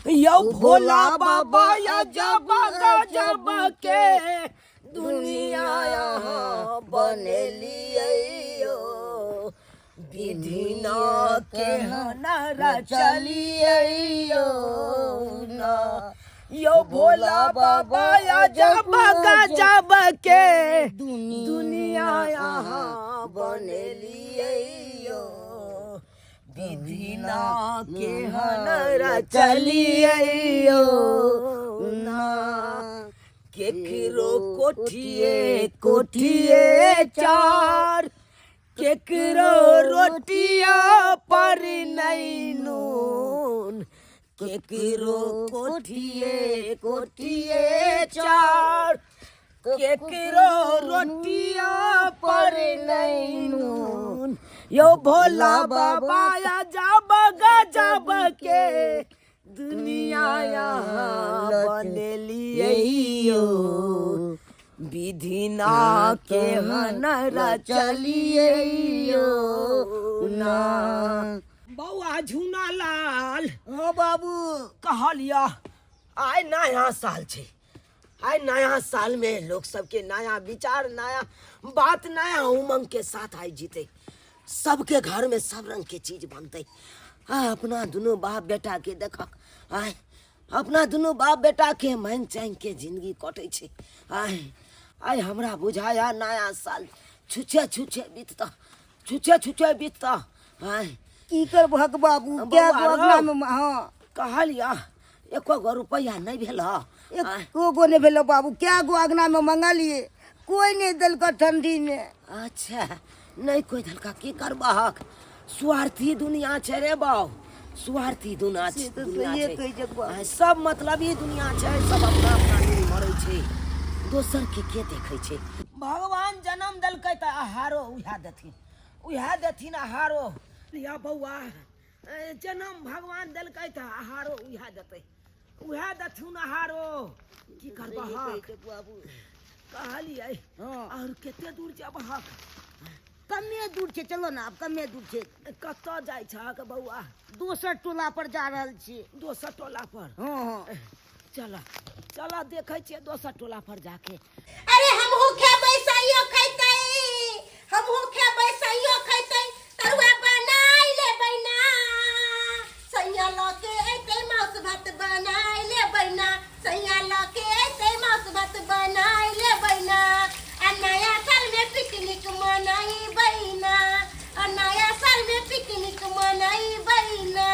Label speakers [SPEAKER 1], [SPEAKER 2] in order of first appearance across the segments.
[SPEAKER 1] यौ भोला बाबा अजब गजब के दुनिया यहाँ बनेलियै यौ विधि न के हनर चलियै यौ न यौ भोला बाबा अजब गजब के दुनिया यहाँ बनेलियै यौ विधि न के हनर चलियै यौ ना केकरो कोठिए कोठिए चार केकरो रोटिया पर नहीं नून केकरो कोठिए कोठिए चार केकरो रोटिया पर नहीं नून यो भोला बाबा अजब गजब के दुनिया यहाँ बनेलियै यौ विधि ना के हनर चलियै यौ ना। बौआ झूना लाल।
[SPEAKER 2] हाँ बाबू।
[SPEAKER 1] कहलिया आइ नया साल छै, आइ नया साल में लोग सबके नया विचार, नया बात, नया उमंग के साथ आइ जीते। सबके घर में सब रंग के चीज बनते। आ अपना दुनू बाप बेटा के देखक, आय अपना दुनू बाप बेटा के मन चैन के जिंदगी कटे छै। आय आय हमरा बुझाया नया साल छुछे छुछे बीतता, छुछे छुछे बीतता। आय
[SPEAKER 2] की करबहक बाबू,
[SPEAKER 1] बौआ
[SPEAKER 2] क्या गो अगना
[SPEAKER 1] रौ।
[SPEAKER 2] में? हाँ
[SPEAKER 1] कहलिया एको गो रुपैआ नहीं भेल? आय
[SPEAKER 2] एको गो नहीं भेल बाबू। क्या गो अगना में मंगलिए, कोई नहीं देलक ठंडी में।
[SPEAKER 1] अच्छा नहीं कोई देलका, की करबहक, स्वार्थी दुनिया छै रे बाउ, स्वार्थी दुनिया
[SPEAKER 2] से
[SPEAKER 1] छै,
[SPEAKER 2] तऽ
[SPEAKER 1] दुनिया
[SPEAKER 2] सहिए
[SPEAKER 1] छै।
[SPEAKER 2] कहै छै बाबू।
[SPEAKER 1] आय, सब मतलबी दुनिया छै, सब अपना अपना लेल मरै छै, दोसर के देखै छै। भगवान जन्म देलकै तऽ आहारो उएह देथिन, उएह देथिन आहारो। या बौआ, जन्म भगवान देलकै तऽ आहारो उएह देतै, उएह देथुन आहारो। की करबहक?
[SPEAKER 2] बाबू
[SPEAKER 1] कहलियै।
[SPEAKER 2] हाँ।
[SPEAKER 1] और कते दूर जेबहक?
[SPEAKER 2] कमे दूर छै, चलो ना, आब कमे दूर छै।
[SPEAKER 1] कतऽ जाइ छहक बौआ?
[SPEAKER 2] दोसर टोला पर जा रहल छी।
[SPEAKER 1] दोसर टोला पर?
[SPEAKER 2] हाँ हाँ।
[SPEAKER 1] चल चल, देखै छियै दोसर टोला पर जाके।
[SPEAKER 3] अरे हमहू खेबै, सैयो खैतै, हमहू खेबै, सैयो खैतै, तरुआ बनाइ लेबै ना। सैया लऽ के अयतै, मासु भात बनाइ लेबै ना। सैया लऽ के अयतै, मासु भात बनाइ लेबै ना। आ नया साल में पिकनिक मनैबै ना, आ नया साल में पिकनिक मनैबै ना।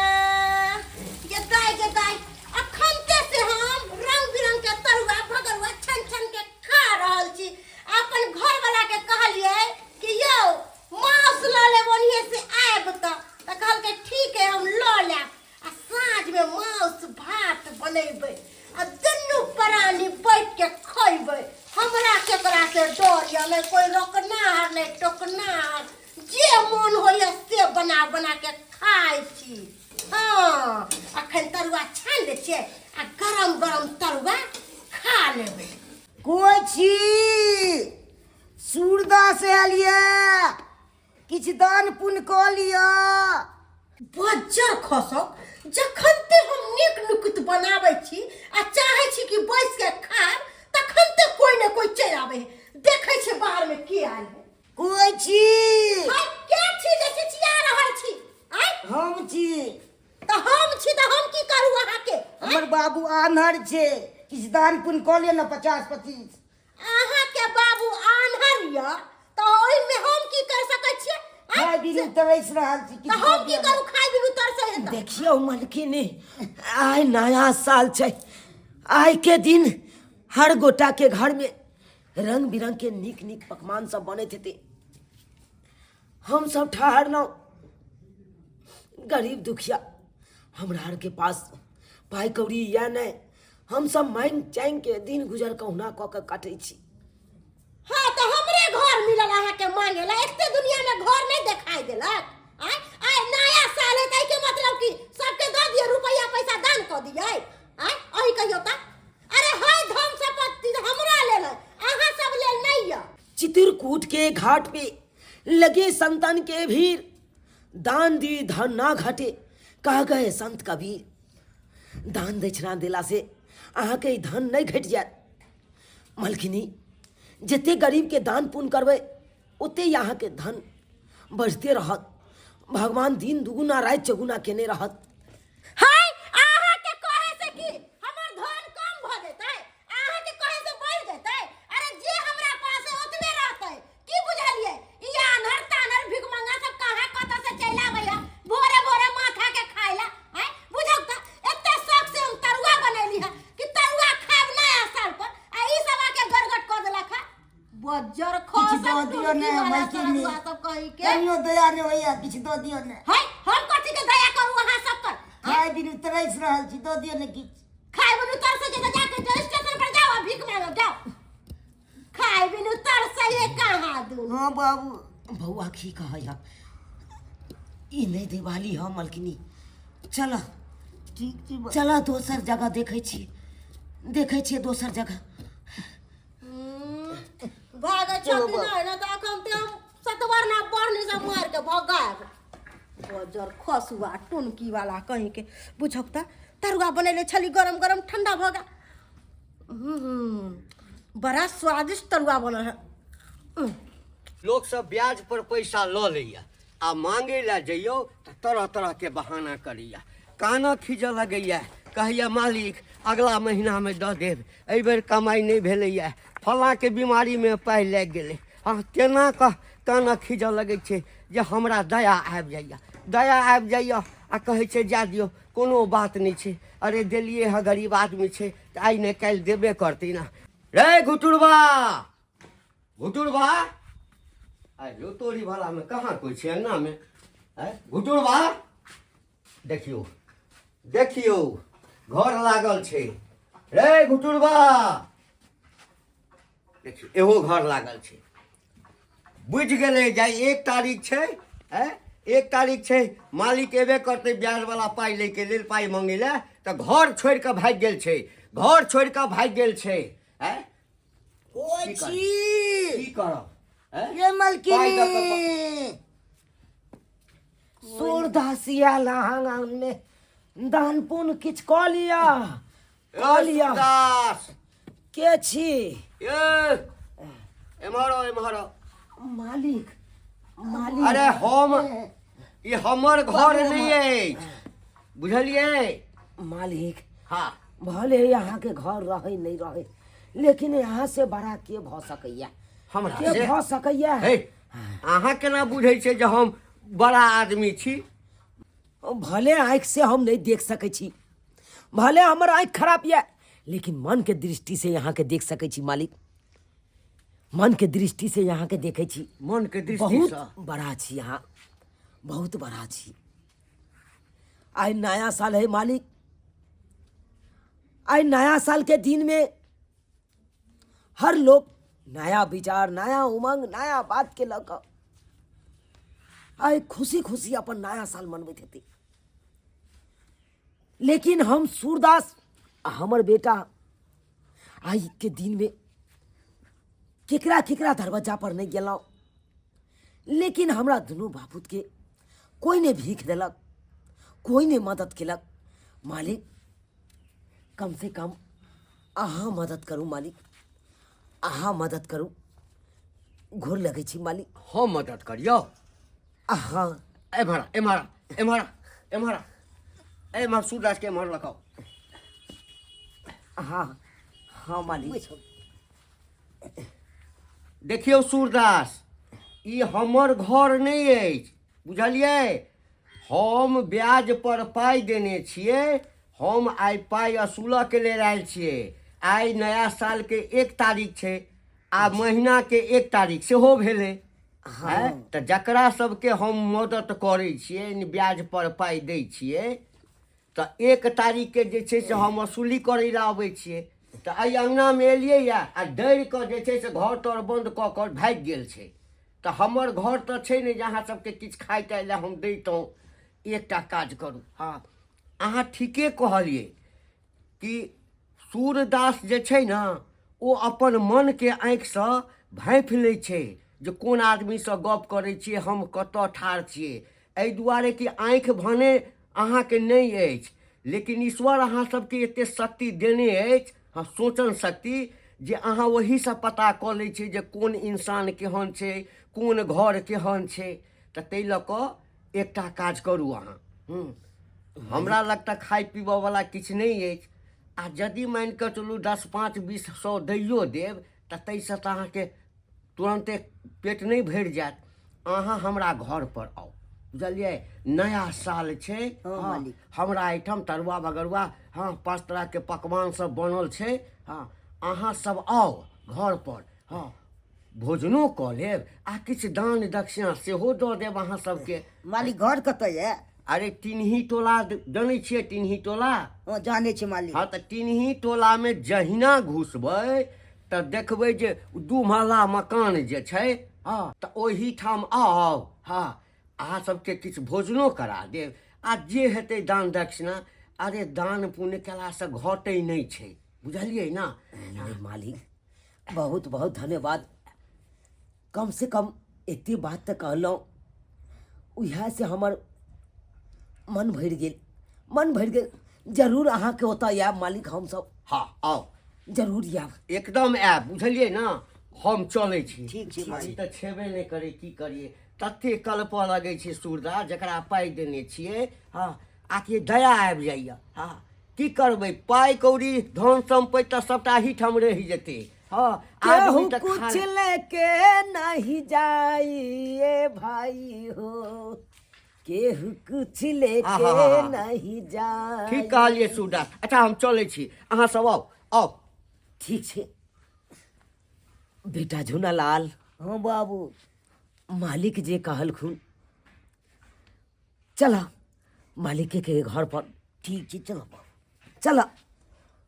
[SPEAKER 3] गे दाइ, गे दाइ, अखनते से हम रंग बिरंग के तरुआ भगरुआ छन छन के खा रहल छी। अपन घरवाला के कहलियै कि यौ मांस लऽ लेब ओनिहे से आयब तऽ कहलकै ठीक है, हम लऽ लेब। आ साँझ में मांस भात बनेबै आ दुनू प्राणी बैठ के खैबै। हमरा केकरा से डर यऽ? नहि कोई रोकनार, नहि टोकनार, जे मोन होइए से बना बना के खाइ छी। हाँ, अखन तरुआ छानि दै छियै आ गरम गरम तरुआ खा लेबै।
[SPEAKER 2] कोइ छी? सूरदास आयल यऽ, किछु दान पुण्य कऽ लिअ।
[SPEAKER 3] बज्जर खसक, जखन ते हम नीक नुकुत बनाबै छी आ चाहै छी कि बैस के खायब, तखन ते कोई ने कोई चलि आबै है। देखै छी बाहर में के आयल है।
[SPEAKER 2] कोइ छी?
[SPEAKER 3] हाय, के छी जे चिचिया रहल छी? आय?
[SPEAKER 2] हम छी।
[SPEAKER 3] तऽ हम छी तऽ हम की करू अहाँके?
[SPEAKER 2] हमर बाबू आन्हर छै, किछु दान पुण्य कऽ लिअ ने, 50-25।
[SPEAKER 3] अहाँके बाबू आन्हर यऽ तऽ ओहिमे हम की कर सकै छियै? आँय?
[SPEAKER 2] खाय बिनु तरसि रहल छी,
[SPEAKER 3] तऽ
[SPEAKER 2] किछु
[SPEAKER 3] हम
[SPEAKER 2] दऽ
[SPEAKER 3] की
[SPEAKER 2] दिअ
[SPEAKER 3] करू खाय बिनु तरसै है तऽ?
[SPEAKER 1] देखियौ मलकिनी, आइ नया साल छै। आइ के दिन हर गोटा के घर में रंग बिरंग के नीक नीक पकवान सब बनैत हेतै। हम सब ठहरलहुँ गरीब दुखिया, हमरा आरके पास पाइ कौड़ी यऽ नहि, हम सब मांगि चांगि के दिन गुजर कहुना कऽ के काटै छी।
[SPEAKER 3] हाँ तऽ हमरे घर मिलल अहाँके मांगे ला? एते दुनिया में घर नहीं देखाई देलक? आय आय नया साल है ताहि के मतलब कि सबके दऽ दिअ रुपया पैसा, दान कऽ दियै? आय अही कहियौ तऽ। अरे है धन संपत्ति तऽ हमरा लेल है, अहाँ सब लेल नहीं यऽ।
[SPEAKER 1] चित्रकूट के घाट पे लगे संतन के भीड़, दान दी धन ना घटे कह गए संत कबीर। दान दक्षिणा देलासँ अहाँके ई धन नहि घटि जायत। मलकिनी, जतेक गरीबके दान पुण्य करबै ओते अहाँके धन बढ़िते रहत। भगवान दिन दुगुना राति चौगुना केने रहत।
[SPEAKER 3] हाय, अहाँ के कहे से की हमर धन कम भ जेतै? अहाँ के कहे से बढ़ जेतै? अरे जे हमरा पास है ओतबे रहतै। की बुझलियै? ई आन्हर तान्हर भिखमंगा सब कहाँ कतऽ से चलि आबैया भोरे भोरे माथा के खाइला। आँय बुझौ तऽ एते शौक से हम तरुआ बनैली है कि तरुआ खायब नया साल पर, आ ई सब आके गड़गड़ कऽ देलक है। बज्जर
[SPEAKER 2] किछु
[SPEAKER 3] खसल
[SPEAKER 2] दऽ दियौ ने
[SPEAKER 3] टुनकी वाला
[SPEAKER 2] मलकिनी।
[SPEAKER 3] तरुआ सब कही के।
[SPEAKER 2] कनियो दया नहि होइया, किछु दऽ दियौ ने।
[SPEAKER 3] है, हम कथी के दया करू अहाँ सब पर?
[SPEAKER 2] खाय बिनु तरसि रहल छी, दऽ दियौ ने किछु।
[SPEAKER 3] खाय बिनु तरसै छै तऽ जाके स्टेशन पर जाओ आ भीख मांगो जाओ। खाय बिनु तरसै कहाँ दू।
[SPEAKER 2] हाँ बाबू।
[SPEAKER 1] बौआ की कहैया, ई नहि दिवाली ह मलकिनी। चल
[SPEAKER 2] ठीक छी।
[SPEAKER 1] चल दोसर जगह देखै छी, देखै छियै दोसर जगह।
[SPEAKER 3] भागै छौ कि नहि? नहि तऽ एखन तऽ हम सतवरना बढ़नी से मारि के भगायब। बजर खसुआ टुनकी वाला कहीं के। बुझक तऽ तरुआ बनेले छली गरम गरम, ठंडा भऽ गेल। बड़ा स्वादिष्ट तरुआ बनल है।
[SPEAKER 4] लोक सब ब्याज पर पैसा लऽ लैया आ मांगे लए जइयौ तऽ तरह तरह के बहाना करैया, कानऽ खींचऽ लगैया, कहैया मालिक अगला महीनामे दऽ देब, एहिबेर कमाइ नहि भेलैया, फलाँके बीमारीमे पाइ लागि गेलै। हँ, तेना कऽ कानऽ खींचऽ लगै छै जे हमरा दया आबि जाइया, दया आबि जाइया आ कहै छै जाय दियौ, कोनो बात नहि छै। अरे देलियै हँ, गरीब आदमी छै तऽ आइ नहि काल्हि देबे करतै ने। रे घुटुरबा, घुटुरबा, आइ यौ तोरी भलामे कहाँ कोइ छै अङ्गनामे? आँय घुटुरबा, देखियौ देखियौ घर लागल छै। रे घुटुरबा, देखियौ एहो घर लागल छै। बुझि गेलै जे आइ 1 तारीख छै, आँय 1 तारीख छै, मालिक एबे करतै ब्याजवला पाइ लैके लेल, पाइ मङ्गै लए, तऽ घर छोड़ि कऽ भागि गेल छै, घर छोड़ि कऽ भागि गेल छै। आँय
[SPEAKER 2] ओ
[SPEAKER 4] की करब?
[SPEAKER 2] छी
[SPEAKER 4] की करब? आँय?
[SPEAKER 2] ये मलकिनी।
[SPEAKER 4] पाइ दऽ कऽ
[SPEAKER 1] सूरदासिया लहांग में दान पुण्य किछु कऽ लिअ, कऽ लिअ।
[SPEAKER 4] दास
[SPEAKER 1] के छी?
[SPEAKER 4] ए एम्हर आओ, एम्हर आओ।
[SPEAKER 1] मालिक, मालिक।
[SPEAKER 4] अरे हम ई हमर घर नहि अछि, बुझलियै?
[SPEAKER 1] मालिक।
[SPEAKER 4] हाँ।
[SPEAKER 1] भले अहाँके घर रहै नहि रहै, लेकिन यहाँ से बड़ा के भऽ सकैया?
[SPEAKER 4] हमरा
[SPEAKER 1] के
[SPEAKER 4] से?
[SPEAKER 1] भऽ सकैया?
[SPEAKER 4] हे, अहाँ केना बुझै छियै जे हम बड़ा आदमी छी?
[SPEAKER 1] भले आँखि से हम नहि देख सकै छी, भले हमर आँखि खराब यऽ, लेकिन मन के दृष्टि से यहाँ के देख सकै छी मालिक। मन के दृष्टि से यहाँ के देखै छी।
[SPEAKER 4] मन के दृष्टि
[SPEAKER 1] बहुत
[SPEAKER 4] सँ?
[SPEAKER 1] बड़ा छी अहाँ, बहुत बड़ा छी। आइ नया साल है मालिक, आइ नया साल के दिन में हर लोग नया विचार, नया उमंग, नया बात के लऽ कऽ आइ खुशी खुशी अपन नया साल मनबैत हेतै। लेकिन हम सूरदास आ हमर बेटा आइ के दिन में केकरा केकरा दरवाजा पर नहीं गेलहुँ, लेकिन हमरा दुनू बापूत के कोई नहीं भीख देलक, कोई नहीं मदद केलक। मालिक कम से कम अहाँ मदद करू मालिक, अहाँ मदद करू, घूर लगै छी मालिक।
[SPEAKER 4] हम मदद करियौ?
[SPEAKER 1] अहाँ।
[SPEAKER 4] एम्हर एम्हर एम्हर एम्हर एम्हर, सूरदास के एम्हर लगाओ।
[SPEAKER 1] हाँ हाँ मालिक।
[SPEAKER 4] देखियौ सूरदास, ई हमर घर नहि अछि, बुझलियै? हम ब्याज पर पाइ देने छियै। हम आइ पाइ असूलऽके लेल आयल छियै। आइ नया सालके 1 तारीख छै आ महीनाके 1 तारीख सेहो भेलै। आँय, तऽ जकरा सबके हम मदद करै छियै, ब्याज पर पाइ दै छियै, तऽ 1 तारीखके जे छै से हम वसूली करै लए अबै छियै। तऽ एहि अङ्गनामे एलियै यऽ आ डरि कऽ जे छै से घर तर बन्द कऽ कऽ भागि गेल छै। तऽ हमर घर तऽ छै नहि जे अहाँ सबके किछु खाइ ताइ लए हम दैतहुँ। एकटा काज करू। हँ, अहाँ ठीके कहलियै कि सूरदास जे छै ने ओ अपन मनके आँखिसँ भाँपि लै छै जे कोन आदमीसँ गप करै छियै, हम कतऽ ठाढ़ छियै। एहि दुआरे कि आँखि भने अहाँके नहि अछि, लेकिन ईश्वर अहाँ सबके एते शक्ति देने अछि, हँ, सोचन शक्ति, जे अहाँ ओहीसँ पता कऽ लै छियै जे कोन इंसान केहन छै, कोन घर केहन छै। तऽ ताहि लऽ कऽ एकटा काज करू अहाँ। हमरा लग तऽ खाय पीबऽवला किछु नहि अछि, आ यदि मानि कऽ चलू 10 5 20 100 दैयो देब तऽ ताहिसँ तऽ अहाँके तुरन्ते पेट नहि भरि जायत। अहाँ हमरा घरपर आउ, बुझलियै? नया साल छै।
[SPEAKER 2] हँ मालिक।
[SPEAKER 4] हमरा एहिठाम तरुआ बगरुआ, हँ, 5 तरहके पकवान सब बनल छै। हँ, अहाँ सब आउ घरपर, हँ, भोजनो कऽ लेब आ किछु दान दक्षिणा सेहो दऽ देब अहाँ सबके।
[SPEAKER 2] मालिक, घर कतऽ यऽ?
[SPEAKER 4] अरे टिनही टोला जनै छियै? टिनही टोला?
[SPEAKER 2] हँ, जानै छी मालिक।
[SPEAKER 4] हँ, तऽ टिनही टोलामे जहिना घुसबै तऽ देखबै जे 2 महला मकान जे छै, हँ, तऽ ओहिठाम आउ। हँ, अहाँ सबके किछु भोजनो करा देब आ जे हेतै दान दक्षिणा। अरे दान पुण्य केलासँ घटै नहि छै, बुझलियै ने?
[SPEAKER 1] नहि मालिक, बहुत बहुत धन्यवाद। कम से कम एते बात तऽ कहलहुँ, उएहसँ हमर मन भरि गेल, मन भरि गेल। जरूर अहाँके ओतऽ आयब मालिक हमसब।
[SPEAKER 4] हँ, आउ।
[SPEAKER 1] जरूर आयब।
[SPEAKER 4] एकदम आयब, बुझलियै ने? हम चलै छी।
[SPEAKER 2] ठीक छै मालिक।
[SPEAKER 4] ई तऽ छेबे नहि करै, की करियै, तते कलपऽ लगै छै सूरदा, जकरा पाइ देने छियै, हँ, आकि दया आबि जाइए। हँ, की करबै, पाइ कौड़ी धन सम्पत्ति तऽ सबटा एहिठाम रहि जेतै। हँ,
[SPEAKER 1] केहू
[SPEAKER 4] आदमी तऽ
[SPEAKER 1] कुछ लेके नहीं जाइए भाई हो, केहू कुछ लेके नहीं जाई।
[SPEAKER 4] ठीक कहलियै सूरदास। अच्छा, हम चलै छी, अहाँ सब आउ, आउ।
[SPEAKER 1] ठीक छै बेटा झुनालाल।
[SPEAKER 2] हँ बाबू।
[SPEAKER 1] मालिक जे कहलखुन, चला मालिके के घर पर।
[SPEAKER 2] ठीक छै, चलो बाबू।
[SPEAKER 1] चला।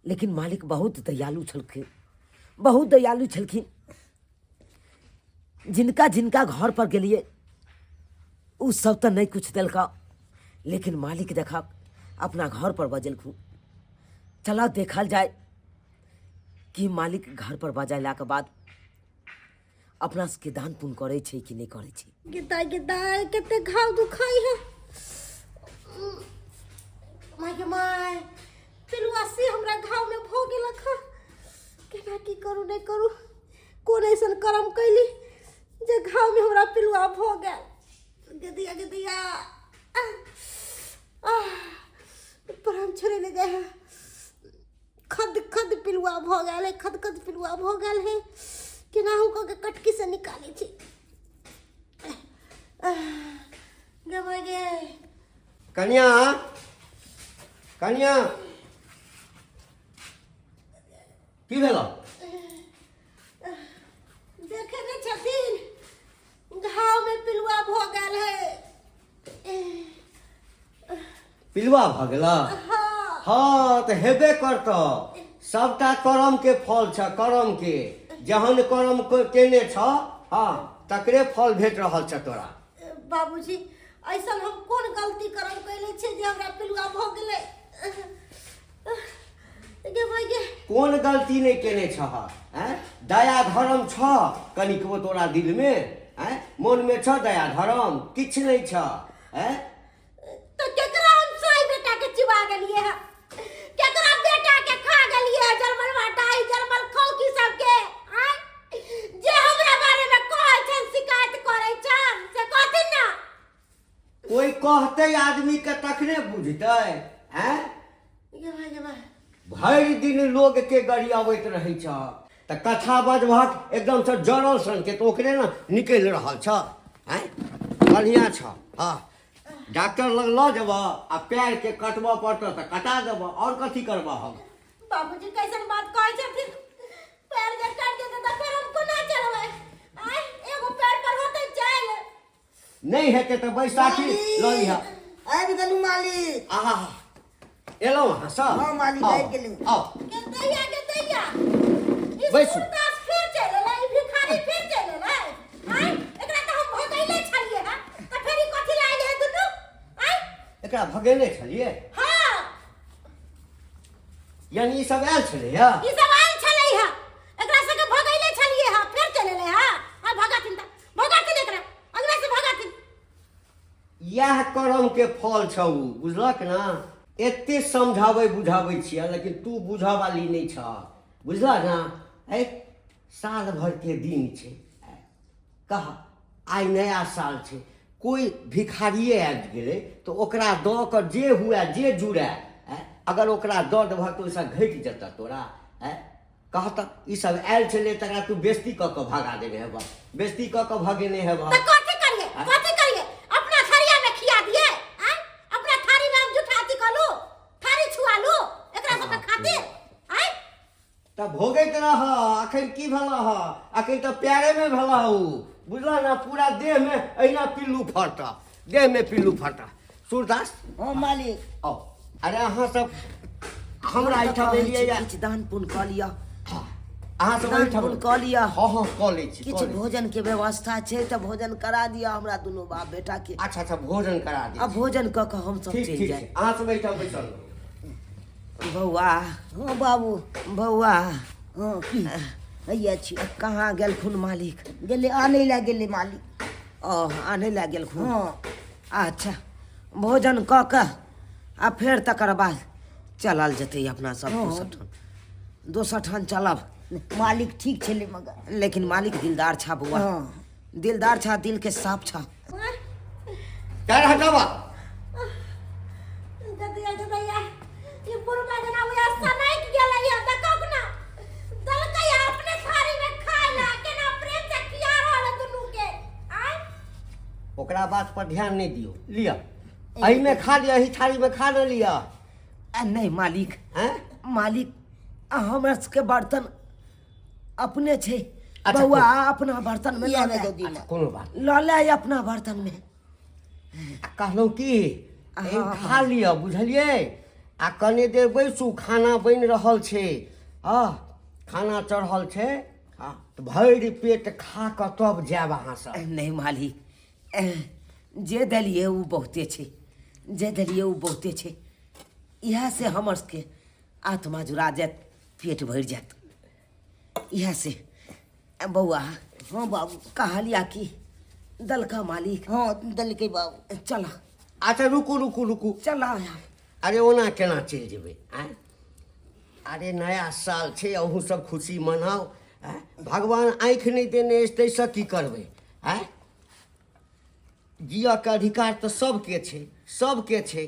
[SPEAKER 1] लेकिन मालिक बहुत दयालु छलखिन, बहुत दयालु छलखिन। जिनका जिनका घर पर गेलिए उ सब तऽ नहि कुछ देलका, लेकिन मालिक देखक अपना घर पर बजेलखुन। चला देखल जाय कि मालिक घर पर बजेलाके बाद अपना सबके दान पुण्य करै छै कि नहि करै छै।
[SPEAKER 3] गे दाइ, गे दाइ, कते घाव दुखाइ है। My गे my, पिलुआ से हमरा घाव में भऽ गेलक हँ। केना की करू नहि करू, कोन ऐसन कर्म कैली जे घाव में हमरा पिलुआ भऽ गेल। गे दैया, गे दैया, आह, प्राण छोड़े ले जाय है। खद खद पिलुआ भऽ गेल है, खद खद पिलुआ भऽ गेल है। केनाहु कऽ के कटकी से निकालै छी। गे माय गे।
[SPEAKER 4] कनिया, कनिया, की भेल?
[SPEAKER 3] देखे नहि छथिन, घाव में पिलुआ भऽ गेल है।
[SPEAKER 4] पिलुआ भऽ गेल? हँ, तऽ हेबे करतऽ, सबटा करम के फल छ, करम के। जहन करम केने छ, हँ, तकरे फल भेट रहल छ तोरा।
[SPEAKER 3] बाबूजी, ऐसन हम कोन गलती करम कैले छियै जे हमरा पिलुआ भऽ गेलै? गे भाइ गे।
[SPEAKER 4] कोन गलती नहि केने छह? आँय, दया धर्म छ कनिकबो तोरा दिलमे? आँय, मोनमे छ दया धर्म? किछु नहि छ। आँय,
[SPEAKER 3] तऽ केकरा हम साई बेटा के चिबा गेलियै हँ? केकरा बेटा के खा गेलियै हँ? जलमलवा डाई जलमल खौकी सबके, आँय, जे हमरा बारे में कहै छनि, शिकायत करै छनि, से कहथिन ना।
[SPEAKER 4] कोई कहतै आदमी के तखने बुझतै। आँय,
[SPEAKER 3] गे भाइ, गे भाइ।
[SPEAKER 4] भरि दिन लोग के गरियाबैत रहै छ, तऽ कथा बजबहक एकदमसँ जड़ल सनके, तऽ ओकरे ने निकलि रहल छ। आँय, बढ़िआँ छ। हँ, डॉक्टर लग लऽ जेबह आ पैरके कटबऽ पड़तऽ तऽ कटा देबह, आओर कथी करबह हम?
[SPEAKER 3] बाबूजी, कैसन बात कहै छथिन? पैर जे कटि जेतै तऽ फेर हम कोना चलबै? आँय, एगो पैर पर होतै चलि?
[SPEAKER 4] नहि हेतै तऽ बैसाखी लऽ लिहऽ।
[SPEAKER 2] आबि गेलहुँ मालिक।
[SPEAKER 4] आहा, एलहुँ अहाँ सब?
[SPEAKER 2] हँ मालिक,
[SPEAKER 4] आउ,
[SPEAKER 2] आबि गेलहुँ।
[SPEAKER 4] आउ।
[SPEAKER 3] गे दैया, गे दैया, ई
[SPEAKER 4] बैसू।
[SPEAKER 3] सूरदास फेर चलि एलै, ई भिखारी फेर चलि एलै। आँय, एकरा तऽ हम भगैले छलियै हँ, तऽ फेर ई कथी लए आयल है दुनू? आँय।
[SPEAKER 4] एकरा भगेने छलियै?
[SPEAKER 3] हँ।
[SPEAKER 4] यानी ई सब आयल छलैया?
[SPEAKER 3] ई सब आयल छलै हँ, एकरा सबके भगैले छलियै हँ, फेर चलि एलै हँ। आ भगाथिन तऽ भगाथिन एकरा, अगला से भगाथिन।
[SPEAKER 4] इएह करम के फल छौ, बुझलक ना? एते समझाबै बुझाबै छियै लेकिन तू बुझऽ वाली नहि छह बुझलह ने ऐ साल भरिके दिन छै कह आइ नया साल छै कोइ भिखारिए आबि गेलै तऽ ओकरा दऽ कऽ जे हुए जे जुड़ए आँय अगर ओकरा दऽ देबह तऽ ओहिसँ घटि जेतह तोरा आँय कह तऽ ई सब आयल छलै तकरा तू बेइज्जती कऽ कऽ भगा देने हेबह बेइज्जती कऽ कऽ भगेने हेबह
[SPEAKER 3] तऽ कथी करिए कथी करिए अपना थरिया में खिया दिए आय अपना थारी में हम जूठा अथी कलू थारी छुआ लू एकरा सबके खातिर आय
[SPEAKER 4] तऽ भोगैत रह अखन की भेल ह अखन तऽ प्यारेमे भेल ओ बुझलह ने पूरा देहमे अहिना पिल्लू फड़तह देहमे पिल्लू फड़तह सूरदास
[SPEAKER 2] हँ मालिक
[SPEAKER 4] आउ अरे अहाँ सब हमरा एहिठाम एलियै या
[SPEAKER 1] किछु दान पुण्य कऽ लिअ
[SPEAKER 4] अहाँ सब
[SPEAKER 1] दान
[SPEAKER 4] एहिठाम
[SPEAKER 1] पुण्य कऽ लिअ
[SPEAKER 4] हँ हँ कऽ लै छी
[SPEAKER 1] किछु
[SPEAKER 4] कऽ लै छी।
[SPEAKER 1] भोजन के व्यवस्था छै तऽ भोजन करा दिअ हमरा दुनू बाप बेटा के
[SPEAKER 4] अच्छा अच्छा भोजन करा
[SPEAKER 1] आ
[SPEAKER 4] दी
[SPEAKER 1] भोजन कऽ कऽ हमसब
[SPEAKER 4] ठीक
[SPEAKER 1] चलि
[SPEAKER 4] ठीक
[SPEAKER 1] जाय
[SPEAKER 4] छै अहाँ सब एहिठाम बैसल रहू
[SPEAKER 1] बौआ
[SPEAKER 2] हँ बाबू
[SPEAKER 1] बौआ
[SPEAKER 2] हँ की हैया छी
[SPEAKER 1] कहाँ गेलखुन मालिक
[SPEAKER 2] गेलै आनै लए गेलै मालिक
[SPEAKER 1] ओ आनै लए गेलखुन
[SPEAKER 2] हँ
[SPEAKER 1] अच्छा भोजन कऽ कऽ आ फेर तकर बाद चलल जेतै अपना सब दोसर ठाम दोसर ठाम चलब
[SPEAKER 2] मालिक ठीक छलै मगर
[SPEAKER 1] लेकिन मालिक दिलदार छा बौआ
[SPEAKER 2] हँ
[SPEAKER 1] दिलदार छा दिल के साफ छा
[SPEAKER 4] पैर हटाबा
[SPEAKER 3] ददिया ददिया ई बुढ़बा जेना उया सनैक गेलै या देखौ ना दलकै अपने थारी में खाय ला केना प्रेम से खिया रहल है दुनू के आय
[SPEAKER 4] ओकरा बात पर ध्यान नहि दियौ लिअ एहिमे खा लिअ एहि थारीमे खा ने लिअ
[SPEAKER 1] आ नहि मालिक
[SPEAKER 4] आँय
[SPEAKER 1] मालिक आ हमरा सबके बर्तन अपने छै
[SPEAKER 4] अच्छा,
[SPEAKER 1] बौआ अपना बर्तन में
[SPEAKER 2] इएह
[SPEAKER 1] लऽ
[SPEAKER 2] मे
[SPEAKER 1] ले
[SPEAKER 2] दऽ दियौ
[SPEAKER 4] अच्छा कोनो बात
[SPEAKER 1] लऽ ले अपना बर्तन में
[SPEAKER 4] आ कहलहुँ की एहि खा लिअ बुझलियै आ कने देर बैसू खाना बनि रहल छै हँ खाना चढ़ल छै हँ तऽ भरि पेट खा कऽ तब जायब अहाँसभ
[SPEAKER 1] नहि मालिक जे देलियै ओ बहुते छै जे देलियै ओ बहुते छै इएह से हमर सबके आत्मा जुड़ा जायत पेट भरि जायत इएह से बौआ
[SPEAKER 2] हँ बाबू
[SPEAKER 1] कहलिया कि दलका मालिक
[SPEAKER 2] हँ देलकै बाबू
[SPEAKER 1] चल
[SPEAKER 4] अच्छा रुकू रुकू रुकू
[SPEAKER 1] चल
[SPEAKER 4] अरे ओना केना चलि जेबै आँय अरे नया साल छै अहूँ सब खुशी मनाउ आँय भगवान आँखि नहि देने अछि ताहिसँ की करबै आँय जियऽके अधिकार तऽ सबके छै सबके छै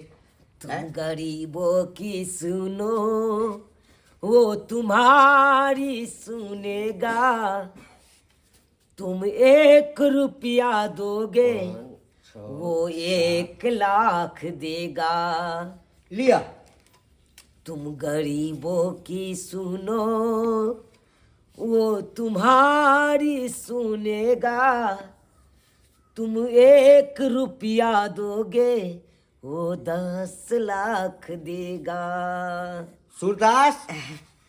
[SPEAKER 1] तुम गरीबों की सुनो वो तुम्हारी सुनेगा तुम एक रुपया दोगे वो 1 लाख देगा
[SPEAKER 4] लिअ
[SPEAKER 1] तुम गरीबों की सुनो वो तुम्हारी सुनेगा तुम एक रुपया दोगे वो 10 लाख देगा
[SPEAKER 4] सूरदास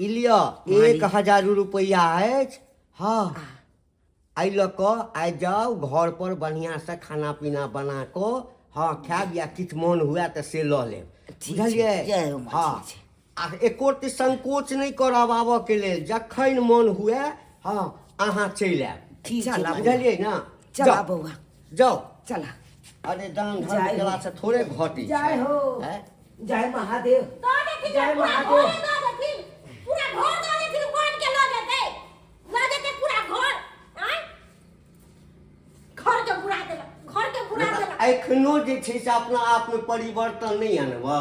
[SPEAKER 4] ई लिअ 1000 रुपैआ अछि हँ एहि लऽ कऽ आइ जाउ घरपर बढ़िआँसँ खाना पीना बना कऽ हँ खायब या किछु मोन हुए तऽ से लऽ लेब
[SPEAKER 1] ठीक छै,
[SPEAKER 4] बुझलियै
[SPEAKER 2] जय हो माँ,
[SPEAKER 4] हँ
[SPEAKER 2] ठीक छै।
[SPEAKER 4] आ एको रत्ती संकोच नहि करब आबऽके लेल जखन मोन हुए हँ अहाँ चलि आयब
[SPEAKER 2] ठीक छै
[SPEAKER 1] चल
[SPEAKER 2] मालिक।
[SPEAKER 4] बुझलियै ने
[SPEAKER 1] चला
[SPEAKER 4] जाउ
[SPEAKER 1] बौआ
[SPEAKER 4] जाउ
[SPEAKER 1] चला
[SPEAKER 4] अरे दान धर्म
[SPEAKER 1] जय हो।
[SPEAKER 4] केलासँ थोड़े घटै छै
[SPEAKER 1] जय हो
[SPEAKER 4] आँय?
[SPEAKER 1] जय महादेव
[SPEAKER 3] दऽ देथिन
[SPEAKER 1] जय
[SPEAKER 3] पूरा
[SPEAKER 1] महादेव।
[SPEAKER 3] घरे दऽ देथिन पूरा घर दऽ देथिन बान्ह के लऽ जेतै लऽ जेतै पूरा घर आँय घर के बुरा देलक घर के बुरा देलक
[SPEAKER 4] एखनो जे छै से अपना आपमे परिवर्तन नहि आनबह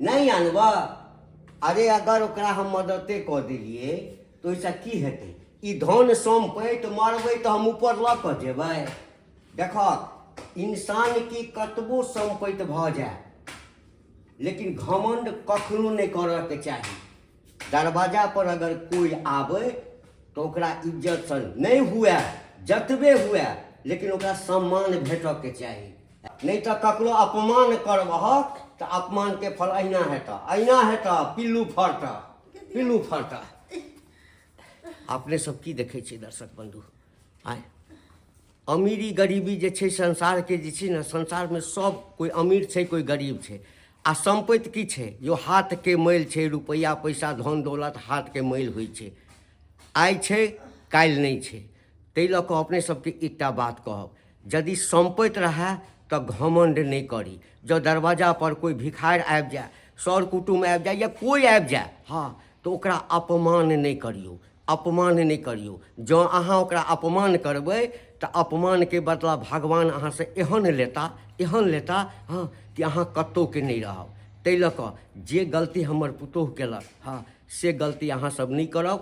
[SPEAKER 4] नहि आनबह अरे अगर ओकरा हम मददे कऽ देलियै तऽ ओहिसँ की हेतै ई धन सम्पति मरबै तऽ हम ऊपर लऽ कऽ जेबै देखक इंसान की कतबो सम्पति भऽ जाय लेकिन घमण्ड कखनो नहि करऽके चाही दरवाजा पर अगर कोइ आबै तऽ ओकरा इज्जतसँ नहि हुए जतबे हुए लेकिन ओकरा सम्मान भेटऽके चाही नहि तऽ ककरो अपमान करबहक तऽ अपमानके फल अहिना हेतऽ अहिना हेतऽ पिल्लू फड़तऽ पिल्लू फड़तऽ अपने सब की देखै छियै दर्शक बन्धु आँय अमीरी गरीबी जे छै संसारके जे छै ने संसारमे सब कोइ अमीर छै कोइ गरीब छै आ सम्पति की छै जो हाथके मैल छै रुपैआ पैसा धन दौलत हाथके मैल होइ छै आइ छै काल्हि नहि छै ताहि लऽ कऽ अपने सबके एकटा बात कहब यदि सम्पति रहए तऽ घमण्ड नहि करी जँ दरवाजापर कोइ भिखारि आबि जाय सर कुटुम आबि जाय या कोइ आबि जाय, हँ, तऽ ओकरा अपमान नहि करियौ, अपमान नहि करियौ। जँ अहाँ ओकरा अपमान करबै तऽ अपमानके बदला भगवान अहाँसँ एहन लेता, एहन लेता, हँ, कि अहाँ कतहुके नहि रहब। ताहि लऽ कऽ जे गलती हमर पुतोहु केलक, हँ, से गलती अहाँ सब नहि करब।